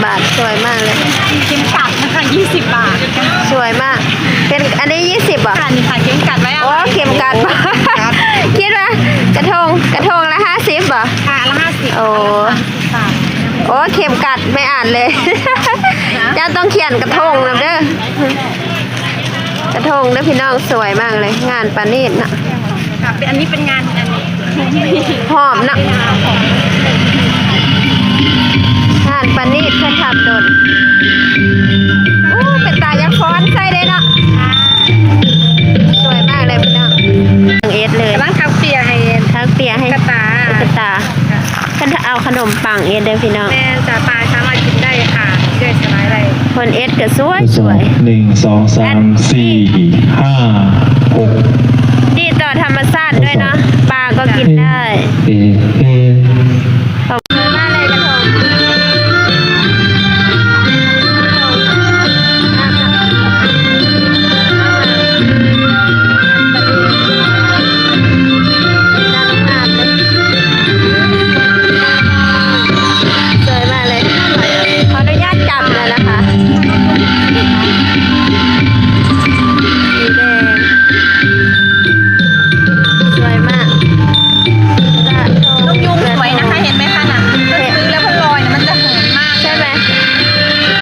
ບາດ ສວຍມາກເລີຍ. ເຂັມຂັດນະຄະ ຍີ່ສິບບາດ. ສວຍມາກ. ເປັນ ອັນນີ້ຍີ່ສິບບໍ? ຄັນ ຄັນເຂັມຂັດໄວ້. ໂອ້ ເຂັມຂັດ. ຄິດວ່າກະທົງ ກະທົງລະຫ້າສິບບໍ? ຄ່ະ ລະຫ້າສິບ. ໂອ້ ໂອ້ ເຂັມຂັດໄມ່ອ່ານເລີຍ. ເຈົ້າຕ້ອງຂຽນກະທົງນຳເດີ. ກະທົງເດີພີ່ນ້ອງ ສວຍມາກເລີຍ. ງານປະນີດເນາະ. ເປັນ ອັນນີ້ເປັນງານ ອັນ ຫອມເນາະ. ງານປະນີດເພິ່ນທຳດົນ. ໂອ້ ເປັນຕາຢາກຟ້ອນໃສ່ເດ້ເນາະ. ສວຍມາກເລີຍພີ່ນ້ອງ. ເອັດເລີຍ. ກຳລັງຖັກເປຍໃຫ້ ຖັກເປຍໃຫ້ ກະຕາ ກະຕາ. ເພິ່ນເອົາຂະໜົມປັງເອັດເດີພີ່ນ້ອງ. ແມ່ນຈ້າ ປາສາມາດກິນໄດ້ຄ່ະ ເລືອກສະບາຍໄດ້. ເພິ່ນເອັດກະສວຍ ສວຍ. ໜຶ່ງ ສອງ ສາມ ສີ່ ຫ້າ ຫົກ. ດີຕໍ່ທຳມະຊາດດ້ວຍເນາະ. ປາກໍກິນໄດ້. ເອ ເອ